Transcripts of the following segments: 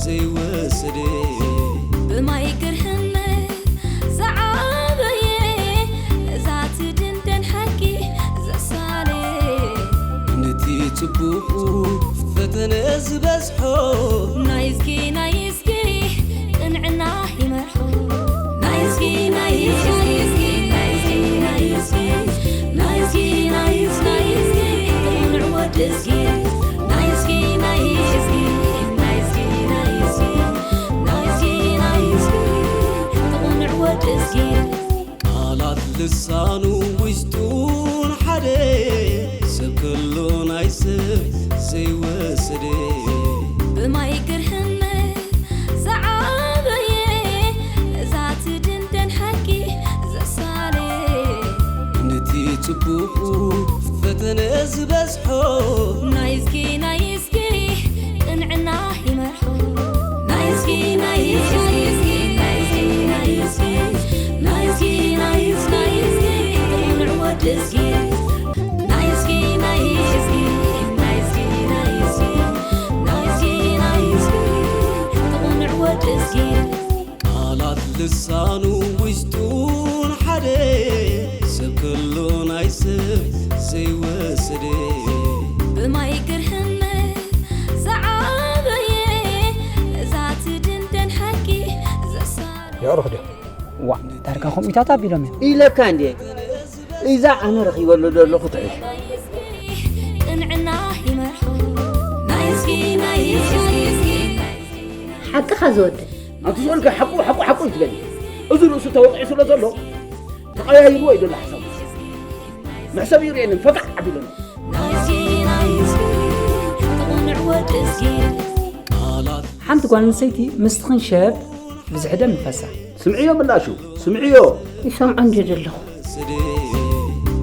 ዘይወስድ ብማይ ግርህነት ዝዓበየ እዛ ትድንደን ሓቂ ዘሳለ ነቲ ጽቡቑ ፈተነ ዝበዝሖ ናይዝጊ ናይዝጊ ቅንዕና ይመርሖ ናይዝጊ ናይዝጊ ናይዝጊ ናይዝጊ ናይዝጊ ናይዝጊ ናይዝጊ ናይዝጊ ቅንዕ ወዲ እዝጊ ናይዝጊ ናይዝጊ ናይዝጊ ናይዝጊ ናይዝጊ ናይዝጊ ቅንዕ ወዲ እዝጊ ቃላት ልሳኑ ውሽጡን ሓደ ሰብ ከሎ ናይ ሰብ ዘይወስድ ብማይ ግርህነት ዝዓበየ እዛ ትድንደን ሓቂ ዘሳለ ነቲ ጽቡቑ ፈተነ ዝበዝሖ ናይዝጊ ናይዝጊ ቅንዕና ይመርሖ ናይዝጊ ናይዝጊ ናይዝጊ ናይዝጊ ናይዝጊ ናይዝጊ ናይዝጊ ቅንዕ ወዲ እዝጊ ናይዝጊ ናይዝጊ ናይዝጊ ናይዝጊ ናይዝጊ ናይዝጊ ቅንዕ ወዲ እዝጊ ቃላት ልሳኑ ውሽጡን ሓደ ሰብ ከሎ ናይ ሰብ ዘይወስድ ብማይ ግርህነት ዝዓበየ እዛ ትድንደን ሓቂ ዘሳለ ያዕሩኽ ድዮም? ዋ፣ ዳርጋ ከምኡታት ኣቢሎም እዮም። ኢለካ እንዴ? እዛ ኣነ ረኺበሉ ዘለኹ ትዕሽ። ቅንዕና ይመርሖ ናይዝጊ ናይዝጊ ሓቅኻ ዝወደ ኣንቲ ሰልከ ሓቁ ሓቁ ሓቁ ይትበል። እዚ ርእሱ ተወቂዑ ስለ ዘሎ ተቐያይርዎ እዩ ዘሎ ሓሳቡ። መሕሰብ ይርእየንን ፈቃዕ ኣቢለና። ሓንቲ ጓል ኣንስተይቲ ምስ ትኽንሸብ ብዝሒ ደም ይፈሳ። ስምዕዮ ምላሹ ስምዕዮ። ይሰምዖ እንድየ ዘለኹ።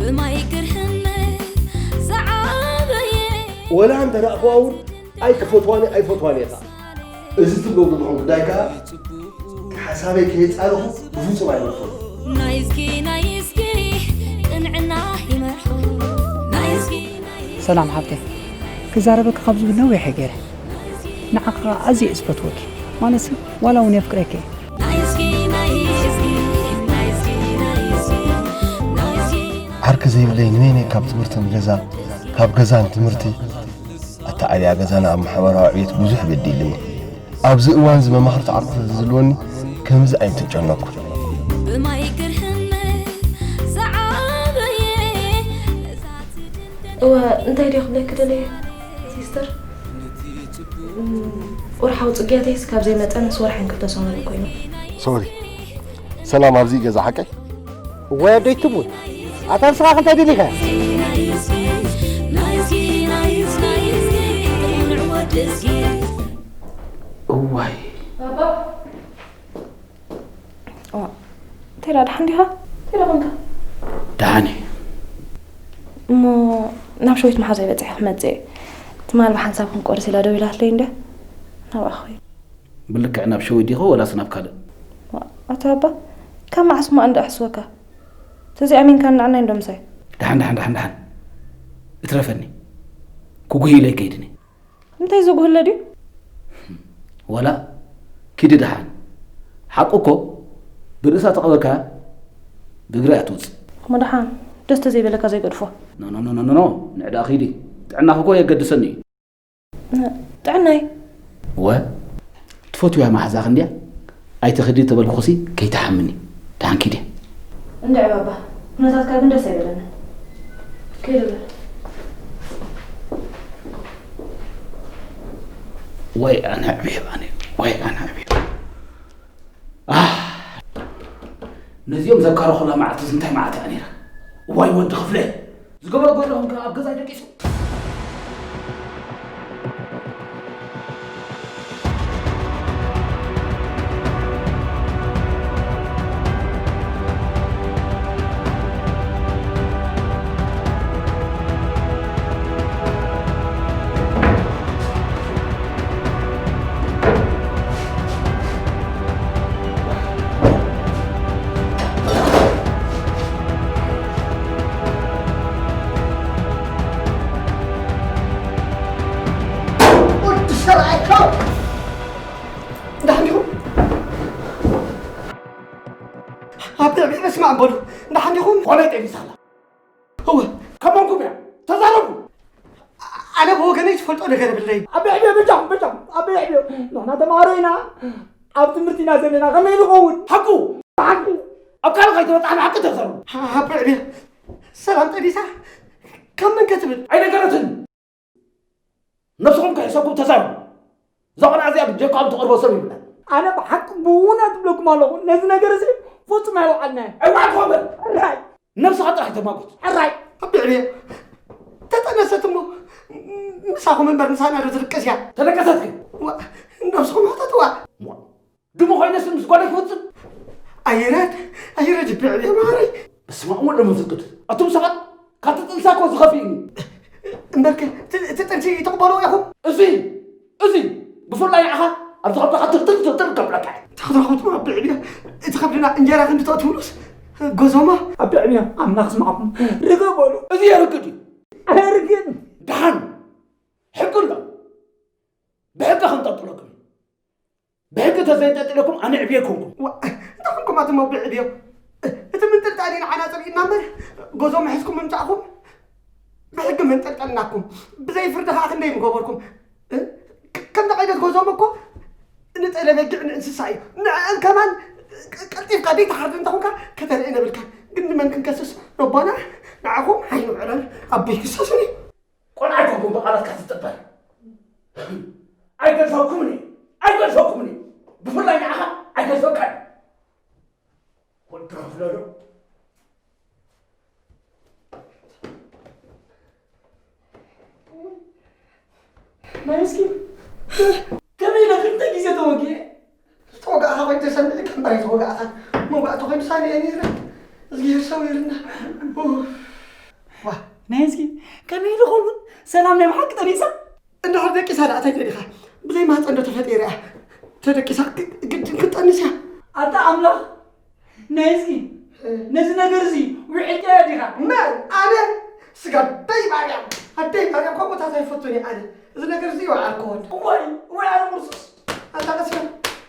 ብማይ ግርህነት ዝዓበየ ወላ እንተ ረእኽዋ እውን ኣይክፈትዋኒ ኣይፈትዋኒ ኢኻ። እዚ ትብሎ ዘለኹም ጉዳይ ከኣ ሓሳበይ ከየጻረኹ ብፍጹም ኣይመርፎን። ናይዝጊ ናይዝጊ ቅንዕና ይመርሖ ናይዝጊ ሰላም ሓብተይ፣ ክዛረበኪ ካብ ዝብል ነዊሕ ገይረ። ንዓኻ ኣዝየ እየ ዝፈትወኪ፣ ማለትሲ ዋላ እውን የፍቅረኪ እየ። ናይዝጊ ናይዝጊ ናይዝጊ ናይዝጊ ናይዝጊ ዓርኪ ዘይብለይ ንበይነይ ካብ ትምህርቲ ንገዛ፣ ካብ ገዛ ንትምህርቲ፣ ኣታ ኣብያ ገዛና ኣብ ማሕበራዊ ዕብየት ብዙሕ በዲልኒ። ኣብዚ እዋን እዚ መማኽርቲ ዓርኩ ተዝህልወኒ ከምዚ ኣይምተጨነኩ። ብማይ ግርህነት ዝዓበየ እዛ ትድንደን እወ እንታይ ድየ ክብለኪ ደለየ ሲስተር? እም፣ ወርሓዊ ጽግያተይስ ካብ ዘይመጸ ምስ ወርሐን ክልተ ሰሙን ኮይኑ። ሶሪ ሰላም ኣብዚ ገዛ ሓቀይ? ወይ ኣደይ ትሙት ኣታ ንስኻ ክንታይ ደሊኻ? እዋይ ባባ። ኦ፣ እንታይ ደኣ ደሓን ዲኻ? እንታይ ደኣ ኮንካ? ደሓን እየ። እሞ ናብ ሸዊት መሓዛይ በጺሐ ክመጽእ እየ። ትማል ብሓንሳብ ክንቆርስ ኢላ ደዊላትለይ እንድያ። ናብኣ ክኸይድ። ብልክዕ ናብ ሸዊት ዲኻ ወላስ ናብ ካልእ? ዋ፣ ኣቶ ኣባ፣ ካብ መዓስ እሞ ኣንዳ ኣሕስወካ? ተዘይኣሚንካኒ ንዓናይ እንዶ ምሳይ። ደሓን፣ ደሓን፣ ደሓን፣ ደሓን። እትረፈኒ። ክጉህ ኢለ ኣይከይድን እየ። እንታይ ዘጉህለ ድዩ? ወላ ኪዲ ደሓን። ሓቁ እኮ ብርእሳ ተቐበልካያ ብእግራ እያ ትውጽእ። እሞ ደሓን ደስ ተዘይበለካ ዘይገድፎ። ኖ፣ ኖ፣ ኖ፣ ኖ፣ ኖ፣ ኖ። ንዕዳ ኪዲ። ጥዕናኺ እኮ የገድሰኒ እዩ። ን-፣ ጥዕናይ? እወ። ትፈትውያ መሓዛኺ እንድያ? ኣይትኺዲ ተበልኩኺሲ ከይትሓምኒ። ደሓን ኪዲ። እንድዒ ባባ፣ ኩነታትካ ግን ደስ ኣይበለንን። ከይደ በል። ወይ ኣነ ዕብየባ፣ ኣነ፣ ወይ ኣነ ዕብየባ። ኣህ! ነዚኦም ዘካረኹላ መዓልትስ እንታይ መዓልቲ እያ ነይራ? እዋይ ወዲ ክፍለ! ዝገበሮ ገይሩ ኾንካ ኣብ ገዛይ ደቂሱ። ኣብ ልዕሊ በስመ ኣብ በሉ። ደሓን ዲኹም? ኮነ ጠቢሳላ። እወ። ከመንኩም እያ? ተዛረቡ። ኣነ ብወገነይ ዝፈልጦ ነገር የብለይ። ኣቢ ዕብዮ በጃኹም፣ በጃኹም፣ ኣቢ ዕብዮ። ንሕና ተምሃሮ ኢና። ኣብ ትምህርቲ ኢና ዘለና። ከመይ ንኸውን? ሓቁ። ሓቁ። ኣብ ካልእ ከይተበጻሕና ሓቂ ተዛረቡ። ኣቢ ዕብዮ። ሰላም ጠቢሳ። ካብ መን ከ ትብል? ኣይነገረትን። ነብስኹም ከይሕሰብኩም ተዛረቡ። እዛ ቆልዓ እዚኣ ብጀካኹም ትቐርቦ ሰብ ይብላን። ኣነ ብሓቂ ብእውነት እብለኩም ኣለኹ፣ ነዚ ነገር እዚ ፈጹም ኣይወዓልናዮን። ኣይወዓልኩ እምበር። ሕራይ። ነብስኻ ጥራሕ ተማጎት። ሕራይ። ኣቢ ዕብየ። ተጠነሰት እሞ ምሳኹም እምበር ምሳና ዶ ትድቅስ እያ? ተደቀሰት ግን። ዋ፣ ነብስኹም ሕተትዋ። ዋ፣ ድሙ ኮይነስ ምስ ጓለይ ክወፅእ? ኣይረድ፣ ኣይረድ፣ ብዕብየ ማረይ። በስመ ኣብ ወወልድ ወመንፈስ ቅዱስ። ኣቱም ሰባት፣ ካብቲ ጥንሳ እኮ ዝኸፍእ እዩ። እምበርከ፣ እቲ፣ እቲ ጥንሲ ትቕበልዎ ኢኹም? እዚ፣ እዚ፣ ብፍላይ ንዓኻ፣ ኣብዚ ከብድኻ ትርትር፣ ትርትር ከብለካ። ተኽትረኹት ብዕብየ፣ እቲ ከብድና እንጀራ ክንዲ ተእትውሉስ፣ ጎዞማ። ኣብ ብዕብየ፣ ኣምላኽ ስማዕኩም። ርግእ በሉ። እዚ የርግድ እዩ። ኣርግን። ደሓን፣ ሕጊ ኣሎ። ብሕጊ ክንጠልጥለኩም እዩ። ብሕጊ ተዘይንጠልጥለኩም ኣነ ዕብየ ኣይኮንኩም። ዋ፣ እንታይ ኮንኩም ኣቱም ኣቦይ ዕብዮ? እቲ ምንጥልጣል እዩ ንዓና ጸሊእና እምበር፣ ጎዞ ምሒዝኩም ምምጻእኩም ብሕጊ ምንጠልጠልናኩም። ብዘይ ፍርዲ ከኣ ክንደይ ምገበርኩም። እ? ከ-፣ ከምዚ ዓይነት ጎዞም እኮ ንጠለ በጊዕ ንእንስሳ እዩ። ንዕን ከማን ቅ-፣ ቀልጢፍካ ዘይትሓርድ እንተኾንካ ከተርኢ ነብልካን። ግን ንመን ክንከስስ? ነቦና፣ ንዓኹም፣ ሓይኑ ዕረር፣ ኣቦይ ክሰሱኒ። ቆልዓ ኣይኮንኩም ብቓላትካ ትጥበር። ኣይገድፈኩምን እየ። ኣይገድፈኩምን እየ። ብፍላይ ንዓኻ ኣይገድፈካን። ወዲ ከፍለሎ። ናይ ምስኪን። ከመይ ኢለ ክልተ ግዜ ተወጊኤ? ዝተወጋእኻ ኮይኑ ተሰሚዑ ከም በሬ ዝተወጋእኻ መውጋእቲ ኮይኑ ሳኒ እየ ነይረ። እግዚኣብሔር ሰዊርና። ኡፍ። ዋ። ናይ እስኪ ከመይ ኢሉ ኸውን? ሰላም ናይ ብሓቂ ጠኒሳ? እንድሕር ደቂሳ ደኣ እንታይ ደሊኻ? ብዘይ ማህፀን ዶ ተፈጢረ እያ? ተደቂሳ ግ-፣ ግድን ክትጠንስ እያ። ኣታ ኣምላኽ፣ ናይ እስኪ እ። ነዚ ነገር እዚ ውዒልካዮ ዲኻ? መን? ኣነ? ስጋ ኣደይ ማርያም፣ ኣደይ ማርያም ከምኡታት ኣይፈቱን እየ ኣነ። እዚ ነገር እዚ ይውዓል ክወድ። እዋይ፣ እዋይ፣ ኣነ ሙርሱስ። ኣታ ቀስ በል፣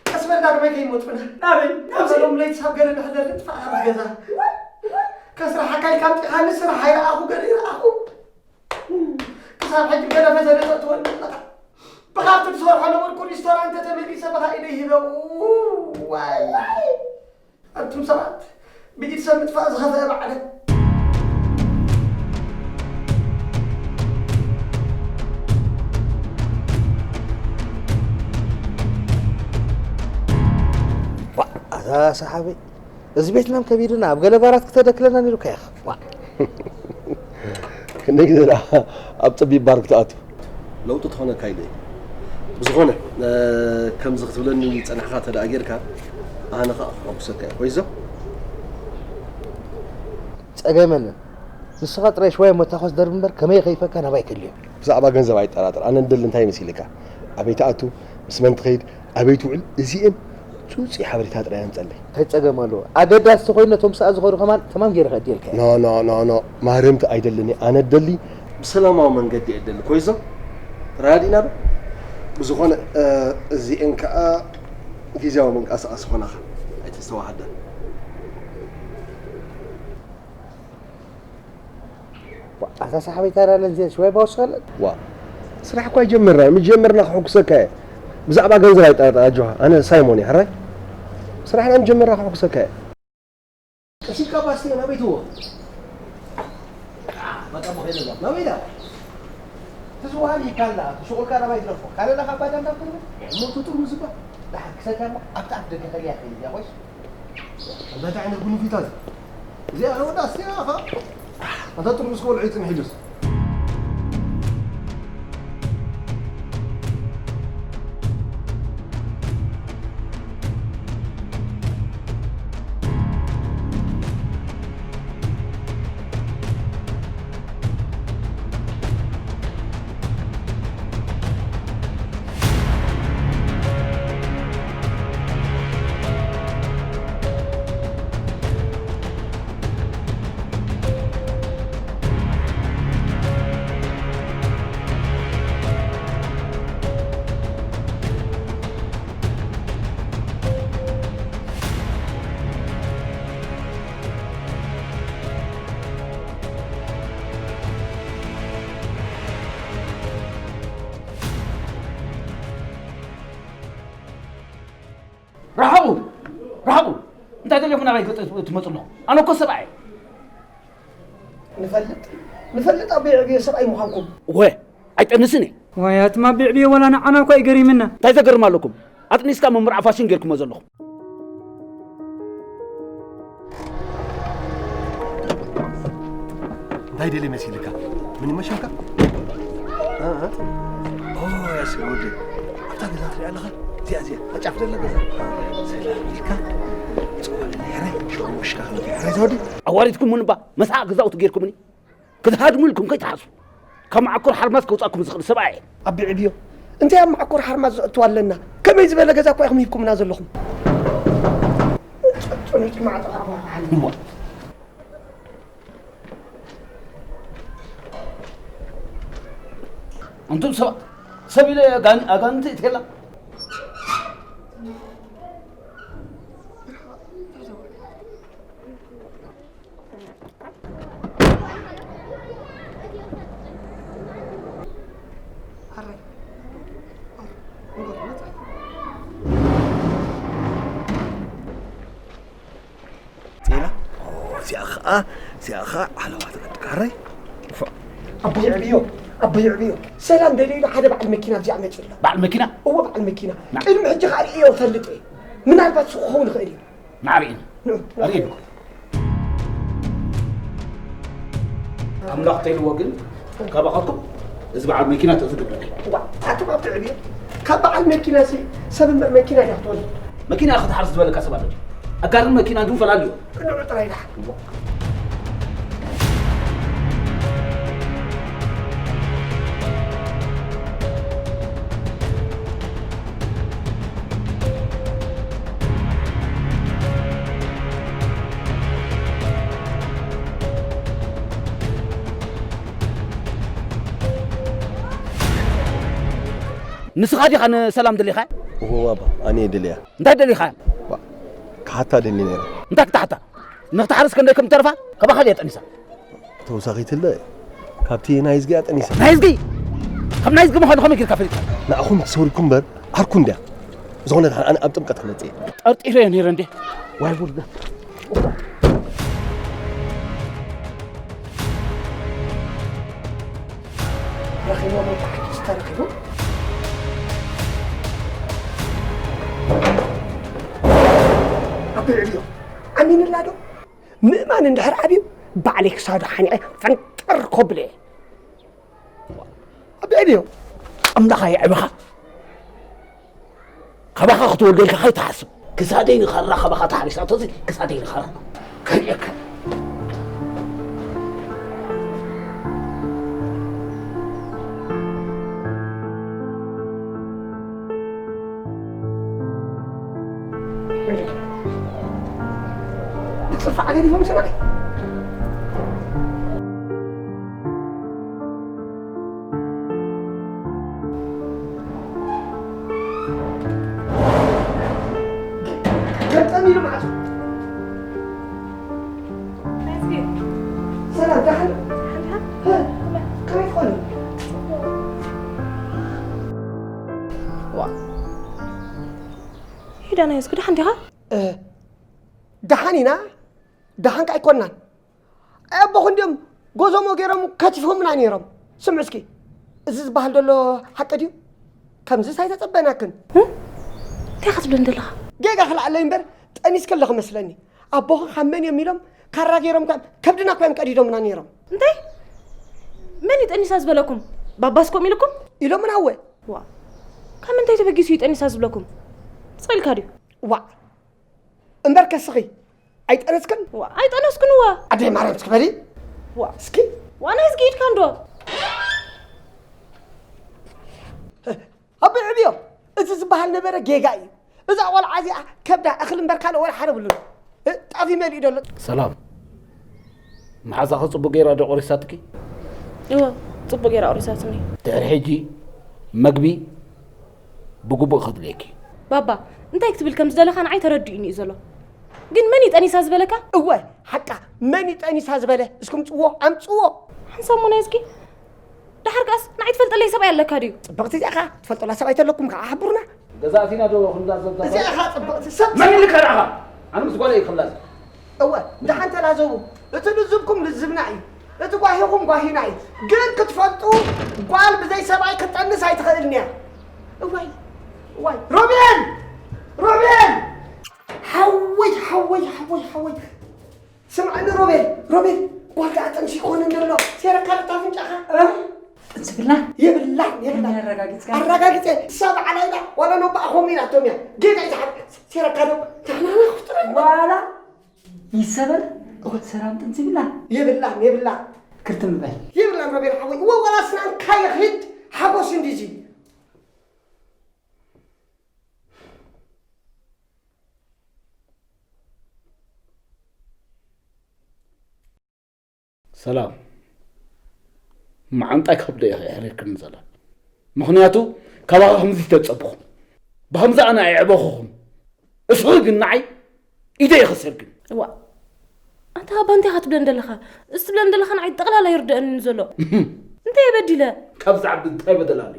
ቀስ በል ዳግማይ ከይመጹና። ናበይ? ናብዚ? ሎም ለይቲ ሳብ ገለ ንሕደር ንጥፋእ ካብ ገዛ። ከስርሓካ ኢልካ ኣምጺኻኒ ስራሕ ኣይረኣኹ ገለ ይረኣኹ። ክሳብ ሕጂ ገለ ፈዘለ ተእትወኒ ኣለኻ። ብኻብቲ ትሰርሖ ነበርኩ ሪስቶራንት ተመሊሰ ብኻ ኢደይ ሂበ። ዋይ። ኣንቱም ሰባት፣ ብኢድ ሰብ ምጥፋእ ዝኸፍአ ማዕረ። ዋእ፣ ኣታ ሰሓበይ፣ እዚ ቤት ላም ከቢድና ኣብ ገለ ባራት ክተደክለና ነይሩካ ኢኻ። ዋእ። ክንደይ ግዜ ደኣ ኣብ ጸቢብ ባር ክትኣቱ? ለውጢ ትኾነካ ኢለ እየ። ብዝኾነ፣ እ፣ ከምዚ ክትብለኒ ጸኒሕካ እንተ ደኣ ጌርካ፣ ኣነ ኸኣ ክሐጉሰካ እየ። ኮይዞ? ጸገም የለን። ንስኻ ጥራይ ሽዋይ መታኾስ ደርቢ እምበር፣ ከመይ ከይፈካ ናባይ ከልዮ። ብዛዕባ ገንዘብ ኣይጠራጠር። ኣነ እንደሊ እንታይ መሲልካ? ኣበይ ትኣቱ? ምስ መን ትኸይድ? ኣበይ ትውዕል? እዚኤን ጽጹይ ሓበሬታ ጥራይ ኣምጸለይ። እንታይ ጸገም ኣለዎ? ኣገዳሲ ተኾይኑ ነቶም ሰኣ ዝኾኑ ከማን ተማም ገይረ ከእድየልካ እየ። ኖ፣ ኖ፣ ኖ፣ ኖ። ማህረምቲ ኣይደልን እየ። ኣነ እደሊ ብሰላማዊ መንገዲ እየ እደሊ። ኮይዞ? ተረዳዲእና ዶ? ብዝኾነ፣ እ፣ እዚኤን ከኣ ግዝያዊ መንቀሳቐሲ ኾናኻ። ኣይተስተዋሃዳ። ዋ፣ ኣታ ሰሓበይ ታራ ለንዜን ሽዋይ ባውስኸለን። ዋ፣ ስራሕ እኳ ኣይጀመርናን። ምስ ጀመርና ክሕጉሰካ እየ። ብዛዕባ ገንዘብ ኣይጠራጠር ኣጆኻ። ኣነ ሳይሞን እየ፣ ሕራይ? ስራሕና ምስ ጀመርና ክሕጉሰካ እየ። ቀሲልካ ባስቲ ናበይ ትዎ? አ፣ በቃ፣ መኸይደ እዛ። ናበይ ዳ? ትዝውሃብ ይካላ፣ ትሽቁልካ ናባይ ትለፎ። ካለላ ካብ ባዳ እንዳትርቡ። ሞቱ ጥሩ ዝባ። ዳሓር ክሰካ እሞ ኣብታ ኣፍ ደገ ከሊያ ከይድ እያ፣ ኮይስ? እንታይ ዓይነት ጉንፊት ኣዚ? እዚኣ ወዳ እስቲ ኣኻ። ኣንታ ጥርሙስ ክበልዑ ይጽንሕ ኢሉስ። እንታይ ደሊኹም ናባይ ገጽ ትመጹ ኣለኹም? ኣነ እኮ ሰብኣይ እየ። ንፈልጥ ንፈልጥ ኣቦይ ዕብዮ ሰብኣይ ምዃንኩም። ወ ኣይጠንስን እየ። ዋይ ኣትማ ኣቦይ ዕብዮ፣ ዋላ ንዓና እኳ እዩ ገሪምና። እንታይ ዘገርም ኣለኩም? ኣጥኒስካ መምርዓ ፋሽን ጌርኩሞ ዘለኹም። እንታይ ደልየ መሲልካ? ምን ይመሸልካ? እ፣ እ? ኦ፣ ያስ ወዲ። ኣብታ ገዛ ትሪኣ ኣለኻ? እዚኣ፣ እዚኣ፣ ኣብ ጫፍ ዘላ ገዛ። ሰላም ኢልካ። ጽዋዕ ሕራይ፣ ሽዑ ውሽካ ክንገ ሕራይ ዘወዲ። ኣዋሪድኩም ምንባ፣ መስሓቕ ገዛውቲ ጌርኩምኒ። ክትሃድሙ ኢልኩም ከይትሓስቡ። ካብ መዓኮር ሓርማዝ ከውጻኩም ዝኽእል ሰብኣይ እየ። ኣቢ ዕብዮ፣ እንታይ ኣብ መዓኮር ሓርማዝ ዘእቱ ኣለና? ከመይ ዝበለ ገዛ እኳ ኢኹም ሂብኩምና ዘለኹም? ጽኑዕ ማዕጾ እዋ። ኣንቱም ሰባት፣ ሰብ ኢለ ኣጋን-፣ ኣጋንንቲ እትሄላ። ጤና? ኦ፣ እዚኣ ኸኣ፣ እዚኣ ኸኣ ዓለባ ትቐድቅ። ኣረይ? ኣቦይ ዕብዮ፣ ኣቦይ ዕብዮ፣ ሰላም ደልዩ ኢሉ ሓደ በዓል መኪና ኣብዚኣ መጺኡ ኣሎ። በዓል መኪና? እወ፣ በዓል መኪና። ና። ቅድሚ ሕጂ ኸኣ ርእዮ እፈልጥ እየ። ምናልባት ሱቕ ክኸውን ይኽእል እዩ። ንዓርኢን ንዑ። ኣርኢን። ኣምላኽ ተይልዎ ግን ካባኻትኩም እዚ በዓል መኪና ተዝግብረኒ። ዋ፣ ኣቱም ኣብ ትዕብዮ ካብ በዓል መኪና ሲ ሰብ እምበር መኪና ድያ ክትወልድ? መኪና ክትሓርስ ዝበለካ ሰብ ኣሎ ድዩ? ኣጋርን መኪናን ግን ፈላልዮ። ንዑ ጥራይ ደሓን። ንስኻ ዲኻ ንሰላም ደሊኻ? እወ ባባ፣ ኣነ እየ ደልያ። እንታይ ደሊኻ? ዋ፣ ክሓታ ደሊ ነይረ። እንታይ ክትሓታ? ንኽትሓርስ ክንደይ ከም ትተርፋ? ካባኻ ድያ ጠኒሳ? ተወሳኺትለ፣ ካብቲ ናይ እዝጊ እያ ጠኒሳ። ናይ እዝጊ? ካብ ናይ እዝጊ ምዃኑ ከመይ ጌርካ ፈሊጥካ? ንዓኹም ትሰውርኩም እምበር ዓርኩ እንድያ። ዝኾነ ደሓን ኣነ ኣብ ጥምቀት ክመጽእ እየ። ጠርጢረ እየ ነይረ እንዴ? ዋይ ውርደት። ረኺቦም ወይ ተሓጊዝ ተረኺቡ? ኣቦይ ዕብዮ፣ ኣሚንላ ዶ? ምእማን እንድሕር ኣብዩ፣ ባዕለይ ክሳዱ ሓኒቐ ፈንጠር ኮብለ እየ። ኣቦይ ዕብዮ፣ ኣምላኻ የዕብኻ። ካባኻ ክትወልዶ ኢልካ ከይትሓስብ። ክሳደይ ንኻራ ካባኻ ተሓሪሳቶሲ ክሳደይ ንኻራ። ከርእየካ። ንጽፋዕ ገዲፎም ሰማይ። ገጠም ኢሉ ማዕጾ። ሰላም፣ ደሓን? ደሓን፣ ደሓን። ሀ? ከመይ ትኾኑ? ዋ። ሂዳ ናይ እስኪ ደሓን ዲኻ? እ፣ ደሓን ኢና። ደሓን ከኣ ኣይኮናን። ኣይ ኣቦኹ እንድዮም ጎዞሞ ገይሮም ከቲፎምና ነይሮም። ስምዑ እስኪ፣ እዚ ዝበሃል ዘሎ ሓቂ ድዩ? ከምዚስ ኣይተጸበናክን። እ? እንታይ ኢኻ ትብለኒ ዘለኻ? ጌጋ ክልዓለይ እምበር፣ ጠኒስኪ ኣለኺ መስለኒ። ኣቦኺ ካብ መን እዮም ኢሎም ካራ ገይሮም ካብ ከብድና እኮ እዮም ቀዲዶምና ነይሮም። እንታይ? መን እዩ ጠኒሳ ዝበለኩም? ባባስ ከምኡ ኢልኩም? ኢሎምና እወ። ዋ፣ ካብ ምንታይ ተበጊሱ እዩ ጠኒሳ ዝብለኩም? ስቕ ኢልካ ድዩ? ዋእ። እምበር ከስኺ ኣይጠነስክን? ዋ፣ ኣይጠነስኩን፣ ዋ። ኣደይ ማርያም እስኪ በሊ። ዋ። እስኪ። ዋ፣ ናይ እዝጊ ኢድካ እንዶ። ኣቦይ ዕብዮ፣ እዚ ዝበሃል ነበረ ጌጋ እዩ። እዛ ቆልዓ እዚኣ ከብዳ እኽሊ እምበር ካልእ ወላ ሓደ ብሉን። እ፣ ጣፍ ይመልእ ደሎ። ሰላም። መሓዛኸ ጽቡቕ ገይራ ዶ ቆሪሳትኪ? እወ፣ ጽቡቕ ገይራ ቆሪሳትኒ። ድሕሪ ሕጂ መግቢ ብግቡእ ከድልየኪ። ባባ፣ እንታይ ክትብል ከም ዝደለኻ ንዓይ ተረዲኡኒ እዩ ዘሎ። ግን መን እዩ ጠኒሳ ዝበለካ? እወ፣ ሓቃ፣ መን እዩ ጠኒሳ ዝበለ? እስኩም ጽዎ፣ ኣምጽዎ። ሓንሳብ እሞ ናይ እስኪ። ደሓር ከኣስ ንዓይ ትፈልጠለይ ሰብኣይ ኣለካ ድዩ? ጽብቕቲ እዚኣ ኸኣ ትፈልጠላ ሰብኣይ ተለኩም ከኣ ሓብሩና። ገዛ ኣቲና ዶ ክንዳ ዘዛ እዚኣ ኸኣ ጽብቕቲ ሰብ መን ኢልካ ደኣኻ? ኣነ ምስ ጓለይ ክላዘብ። እወ፣ ደሓን ተላዘቡ። እቲ ልዝብኩም ልዝብና እዩ፣ እቲ ጓሂኹም ጓሂና እዩ። ግን ክትፈልጡ፣ ጓል ብዘይ ሰብኣይ ክትጠንስ ኣይትኽእልን እያ። እዋይ፣ እዋይ፣ ሮቤል! ሮቤል! ሓወይ፣ ሓወይ፣ ሓወይ፣ ሓወይ። ስምዓኒ ሮቤል፣ ሮቤል፣ ጓል ደኣ ጠንሲ ይኮነ እንደሎ። ሴረካ ዶ ኣፍንጫኻ? እ? ጥንሲ ብላ? የብላን፣ የብላን። ከመይ ኣረጋጊጽካ? ኣረጋጊጸ፣ እሳ በዓላ ኢላ፣ ዋላ ነባኣ ከምኡ ኢላቶም እያ። ጌጋ እዩ ዝሓ-፣ ሴረካ ዶ? ንሕና ንኽፍጥረና። ዋላ ይሰበር፣ ሰላም ጥንሲ ብላ? የብላን፣ የብላን። ክርትም በል። የብላን ሮቤል ሓወይ። እወ፣ ዋላ ስናንካ ይኺድ፣ ሓጎስ እንዲዚ። ሰላም። መዓንጣይ ከብደ ኢኻ የሕሪርክኒ ዘላ። ምኽንያቱ፣ ካባኻ ከምዚ ተጸብኹ። ብኸምዚ ኣነ ኣየዕበኹኹም። እስኺ ግን ንዓይ ኢደይ ይኸሰር ግን። እዋ፣ ኣንታ ኣባ እንታይ ኢኻ ትብለኒ ዘለኻ? እዚ ትብለኒ ዘለኻ ንዓይ ጠቕላላ ይርደአኒ ዘሎ። እንታይ በዲለ? ካብ ዝዓቢ እንታይ በደል ኣለኒ?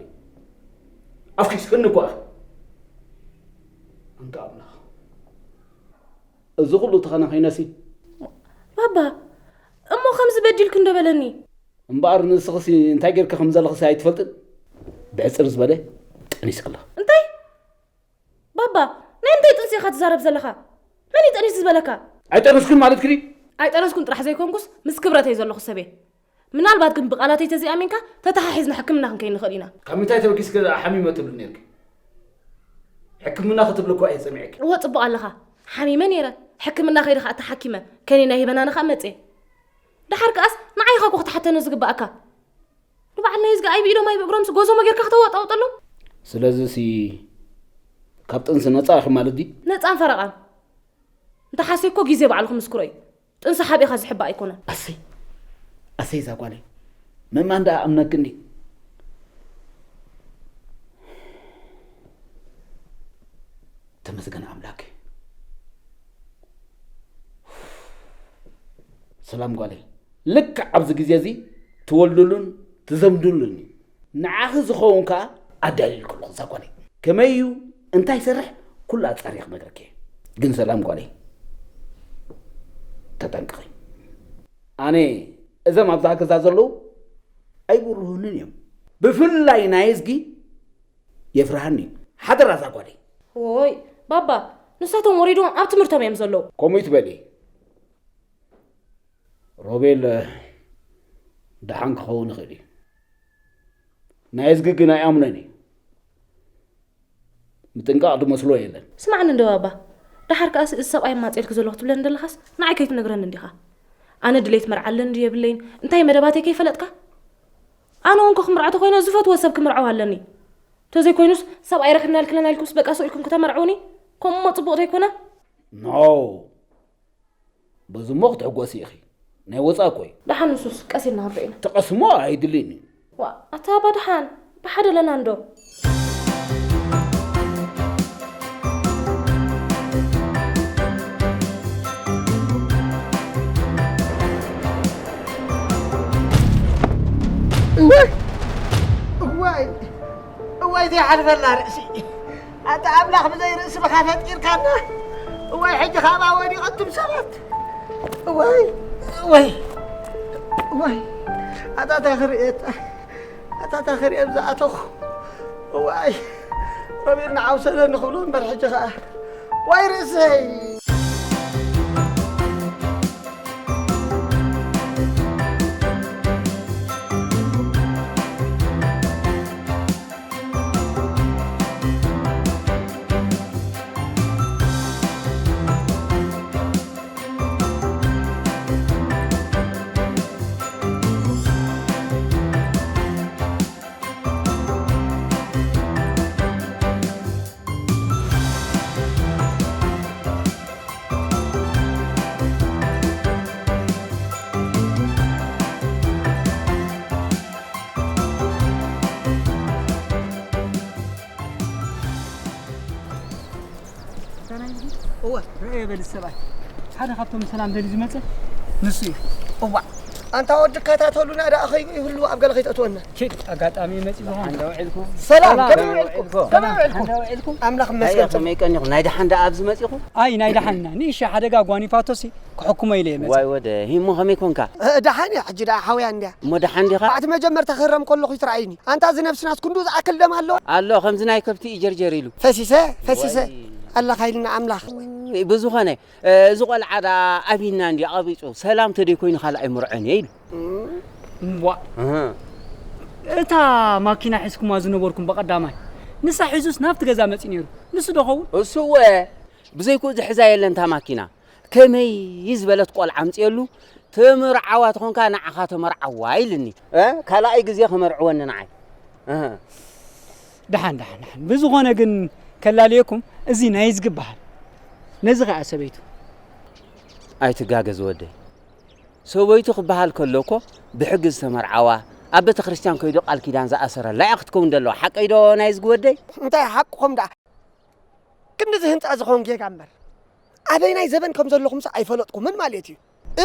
ኣፍኪስክኒ እኳ ኢኺ። ኣንታ ኣምላኽ። እዚ ኩሉ ተኸናኺነሲ። ባባ፣ እሞ ከምዚ በዲልክ እንዶ በለኒ። እምበኣር ንስኽሲ እንታይ ጌርካ ከም ዘለኽሲ ኣይትፈልጥን? ብሕጽር ዝበለ ጠኒስክላ። እንታይ? ባባ፣ ናይ እንታይ ጥንሲ ኢኻ ትዛረብ ዘለኻ? መን እዩ ጠኒስ ዝበለካ? ኣይጠነስኩን ማለት ክዲ? ኣይጠነስኩን ጥራሕ ዘይኮንኩስ፣ ምስ ክብረተይ ዘለኹ ሰብ እየ። ምናልባት ግን ብቓላተይ ተዘይኣሚንካ፣ ተተሓሒዝና ሕክምና ክንከይድ ንኽእል ኢና። ካብ ምንታይ ተበጊስኪ ሓሚመ ትብሊ ነርኪ? ሕክምና ክትብሊ እኳ እየ ሰሚዐኪ። እወ፣ ጽቡቕ ኣለኻ። ሓሚመ ነይረ። ሕክምና ከይደ ኸኣ ተሓኪመ። ከኒና ሂበናኒ ኸኣ መጽየ። ደሓር ከኣስ ንዓይ ኢኻ እኮ ክትሓተኒ ዝግባኣካ። ንበዓል ናይ እዝጊ ኣይ ብኢዶም ኣይ ብእግሮምስ ጎዞሞ ጌርካ ክተዋጣውጠሎም። ስለዚሲ ካብ ጥንሲ ነጻ ኢኺ ማለት ድዩ? ነጻን ፈረቓን። እንተ ሓሰይ እኮ ግዜ ባዕሉ ክምስክሮ እዩ። ጥንሲ ሓቢእኻ ዝሕባእ ኣይኮነን። ኣሰይ፣ ኣሰይ እዛ ጓለይ። ምእማን ደኣ ኣምነኪ እንድዩ። ተመስገን ኣምላክ። ሰላም ጓለይ፣ ልክዕ ኣብዚ ግዜ እዚ ትወልድሉን ትዘምድሉን እዩ። ንዓኺ ዝኸውን ከኣ ኣዳልዩልኪ ኣለኹ እዛ ጓለይ። ከመይ እዩ፣ እንታይ ይሰርሕ፣ ኩሉ ኣጻርየ ክነግረኪ እየ። ግን ሰላም ጓለይ፣ ተጠንቀቒ። ኣነ እዞም ኣብዛ ገዛ ዘለዉ ኣይብርሁንን እዮም። ብፍላይ ናይ እዝጊ የፍርሃኒ እዩ። ሓደራ እዛ ጓለይ። ዎይ፣ ባባ፣ ንሳቶም ወሪዶም ኣብ ትምህርቶም እዮም ዘለዉ። ከምኡ ይትበሊ። ሮቤል ደሓን ክኸውን ይኽእል እዩ። ናይ እዝጊ ግን ኣይኣምኖን እዩ። ምጥንቃቕ ዝመስሎ የለን። ስማዕኒ እንዶ ባባ፣ ደሓር ከኣስ እዚ ሰብኣይ ኣማጽኤልኪ ዘለኹ ትብለኒ ዘለኻስ ንዓይ ከይትነግረኒ እንዲኻ? ኣነ ድሌት መርዓ ኣለኒ ድዩ የብለይን እንታይ መደባተይ ከይፈለጥካ? ኣነ እውን ክምርዖ ተኾይነ ዝፈትዎ ሰብ ክምርዖ ኣለኒ። ተዘይኮይኑስ ሰብኣይ ረኺብና ኢልክለና ኢልኩምስ በቃ ስቕ ኢልኩም ክተመርዕውኒ? ከምኡሞ ጽቡቕ ዘይኮነ? ኖ። በዚ እሞ ክትሕጎሲ ኢኺ። ናይ ወጻኢ እኮ እዩ። ደሓን ንሱስ ቀስ ኢልና ክንሪኦ ኢና። ትቐስሞ ኣይድልን እዩ። ዋ፣ ኣታ ኣባ ደሓን፣ ብሓደ ኣለና እንዶ። እዋይ! እዋይ! እዋይ ዘይሓልፈላ ርእሲ! ኣታ ኣምላኽ ብዘይ ርእሲ ብኻ ፈጢርካና። እዋይ፣ ሕጂ ካብኣ ወዲቐ እቱም ሰባት። እዋይ፣ እዋይ፣ እዋይ። ኣታ እንታይ ክርእየታ? ኣታ እንታይ ክርእየ ብዝኣተኹ? እዋይ፣ ሮቤል ንዓው ሰደኒ ክብሎ እምበር ሕጂ ኸኣ። ዋይ ርእሰይ! እወ፣ ርአዮ በል ሰብኣይ። ሓደ ካብቶም ሰላም ደልዩ ዝመጸ ንሱ እዩ። እዋእ፣ ኣንታ ወዲ ከታተሉና ደኣ ኸይህሉ ኣብ ገለ ከይተእትወና። ኪድ ኣጋጣሚ መጺ ዝኾን። ሓንደ ውዒልኩም? ሰላም ሰላም። ከመይ ውዒልኩም? ከመይ ውዒልኩም? ሓንደ ውዒልኩም? ኣምላኽ ኣየ ይመስገን። ከመይ ቀኒኹም? ናይ ደሓን ደኣ ኣብዚ መጺኹም? ኣይ ናይ ደሓንና ንእሽቶ ሓደጋ ጓኒፋቶሲ ክሕክሞ ኢለ እየ መጽእ። ዋይ ወደ ሂሞ ከመይ ኮንካ? እ፣ ደሓን እየ ሕጂ ደኣ ሓውያ እንድያ። እሞ ደሓን ዲኻ? ባዕቲ መጀመርታ ክረም ከለኹ ይትረኣይኒ ኣንታ እዚ ነብስናስ ክንዱ ዝኣክል ደም ኣለዋ። ኣሎ ከምዚ ናይ ከብቲ እዩ ጀርጀር ኢሉ። ፈሲሰ ፈሲሰ ዋይ። ኣላኻ ኢልና ኣምላኽ። ብዝኾነ እዚ ቆልዓ ደኣ ኣቢና እንዲ ኣቐቢጹ ሰላም ተደይ ኮይኑ ካልኣይ ምርዖን እየ ኢሉ። እምቧ እታ ማኪና ሒዝኩማ ዝነበርኩም በቐዳማይ ንሳ ሒዙስ ናብቲ ገዛ መጺ ነይሩ። ንሱ ዶ ኸውን? እሱ እወ ብዘይኩ ዝሕዛ የለን እታ ማኪና። ከመይ ዝበለት ቆልዓ ኣምፅየሉ። ተመርዓዋ ተኾንካ ንዓኻ ተመርዓዋ ኢልኒ። እ? ካልኣይ ግዜ ከመርዕወኒ ንዓይ። እህ። ደሓን ደሓን ደሓን። ብዝኾነ ግን ከላልየኩም እዚ ናይ ዝግበሃል ነዚ ኸኣ ሰበይቱ ኣይትጋገዝ ወደይ። ሰበይቱ ክበሃል ከሎ እኮ ብሕጊ ዝተመርዓዋ ኣብ ቤተ ክርስቲያን ከይዱ ቃል ኪዳን ዝኣሰረላ እያ ክትከውን ዘለዋ። ሓቀይ ዶ ናይ ዝግወደይ? እንታይ ሓቅኹም ደኣ ክንዲ እዚ ህንፃ ዝኸውን ጌጋ እምበር ኣበይናይ ዘበን ከም ዘለኹምስ ኣይፈለጥኩምን ማለት እዩ።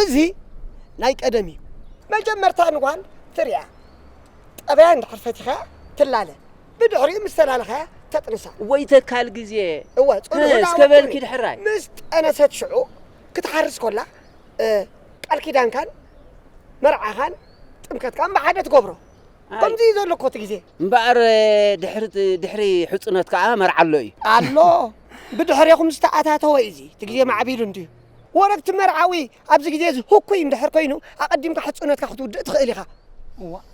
እዚ ናይ ቀደም እዩ። መጀመርታ ንጓል ትሪያ ጠበያ እንድሕር ፈቲኻ ትላለ ብድሕሪኡ ምስ ተላለኸያ ተጥንሳ። ወይ ተካል ግዜ እወ ጽኑዕ እ፣ ዳዋ እስከ በልኪ ትሪ። ድሕራይ። ምስ ጠነሰት ሽዑ ክትሓርስ ኮላ እ፣ ቃል ኪዳንካን መርዓኻን ጥምቀትካን ብሓደ ትገብሮ። ከምዚ እዩ ዘሎ እኮ እቲ ግዜ። እምበኣር ድሕሪ ድሕሪ ሕፁነት ከዓ መርዓ ኣሎ እዩ። ኣሎ ብድሕሬኹም ዝተኣታተወ እዩ እዚ እቲ ግዜ ማዕቢሉ እንድዩ። ወረብቲ መርዓዊ ኣብዚ ግዜ እዚ ህኩይ እንድሕር ኮይኑ ኣቐዲምካ ሕፁነትካ ክትውድእ ትኽእል ኢኻ።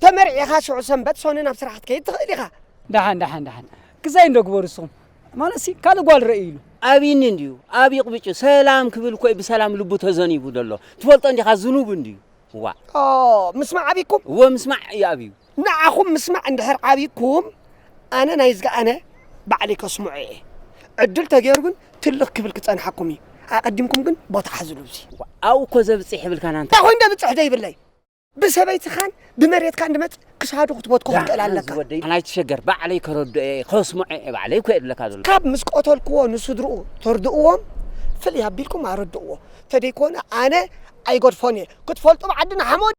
ተመርዒኻ ሽዑ ሰንበት ሶኒ ናብ ስራሕ ክትከይድ ትኽእል ኢኻ። ደሓን ደሓን ደሓን ክሳይ እንዶ ግበሩ እስኹም ማለት ሲ ካልእ ጓል ረእዩ ኢሉ ኣብይኒ እንድዩ ኣብ ይቕብጩ ሰላም ክብል ኮይ ብሰላም ልቡ ተዘኒቡ ዘሎ ትፈልጦ እንዲኻ ዝኑብ እንድዩ። ዋ ኦ፣ ምስማዕ ኣብይኩም እወ ምስማዕ እዩ ኣብዩ። ንዓኹም ምስማዕ እንድሕር ዓብይኩም ኣነ ናይ ዝገኣነ ባዕለይ ከስምዖ እየ። ዕድል ተገይሩ ግን ትልኽ ክብል ክጸንሓኩም እዩ። ኣቐዲምኩም ግን ቦታ ሓዝሉ። እዚ ኣብኡ እኮ ዘብፅሕ ይብልካና እንተ እንታይ ኮይኑ ደብፅሕ ዘይብለይ ብሰበይትኻን ብመሬትካን ድመፅ ክሳዱ ክትበትኮ ክትክእል ኣለካ። ወደይ ናይ ትሸገር ባዕለይ ከረድኦ እየ ከስምዖ እየ ባዕለይ እኮ የድለካ ዘሎ። ካብ ምስ ቆተልክዎ ንስድርኡ ተርድእዎም ፍልይ ኣቢልኩም ኣረድእዎ። ተደይኮነ ኣነ ኣይገድፎን እየ ክትፈልጡ ብዓድና ሓሞድ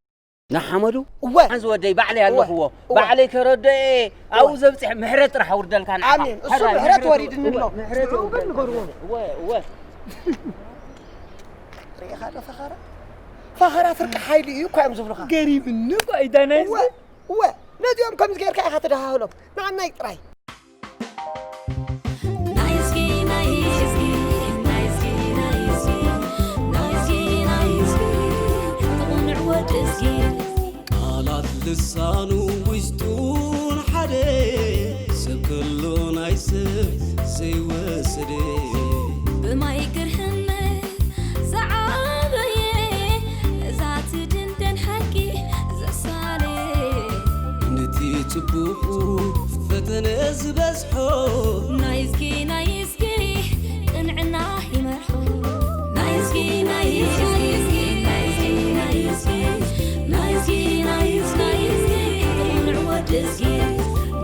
ንሓመዱ እወ ሓንዚ ወደይ ባዕለይ ኣለኽዎ እወ። ባዕለይ ከረድኦ እየ ኣብኡ ዘብፅሕ ምሕረት ጥራሕ ኣውርደልካ ንዓኻ። ኣሜን። እሱ ሕራይ ምሕረት ምሕረት ወሪድኒ ኣሎ። ምሕረት ንዕኡ ግን የውርደልካ። ንገርዎ። እወ እወ ርኢኻ ዶ ፈኸራ? ፈኸራ ፍርቂ ሓይሊ እዩ እኮ እዮም ዝብሉኻ። ገሪምኒ እኮ ኣይዳናይ እወ እወ ነዚኦም ከምዚ ጌርካ ኢኻ ትደሃህሎም። ንዓናይ ጥራይ ናይስኪ ናይስኪ ናይስኪ ናይስኪ ናይስኪ ናይስኪ ትቕንዕ ወዲ እስኪ ቃላት ልሳኑ ውስጡን ሓደ ሰብ ከሎ ናይ ሰብ ዘይወሰደ ብማይ ግርህነ ዝዓበየ እዛ ትድንደን ሓቂ ዘሳለ ነቲ ጽቡቑ ፈተነ ዝበዝሖ ናይስኪ ናይስኪ ቅንዕና ይመርሖ ናይስኪ ናይስኪ ናይስኪ ናይስኪ ናይስኪ ናይስኪ ናይስኪ ቅንዕ ወዲ እስኪ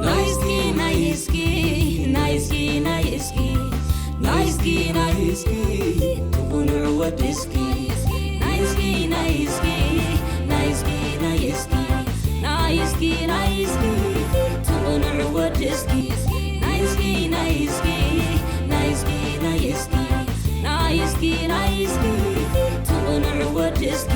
ናይስኪ ናይስኪ ናይስኪ ናይስኪ ናይስኪ ናይስኪ ትቕንዕ ወዲ እስኪ ናይስኪ ናይስኪ ናይስኪ ናይስኪ ናይስኪ ናይስኪ ትቕንዕ ወዲ እስኪ ናይስኪ ናይስኪ ናይስኪ ናይስኪ ናይስኪ ናይስኪ ትቕንዕ ወዲ እስኪ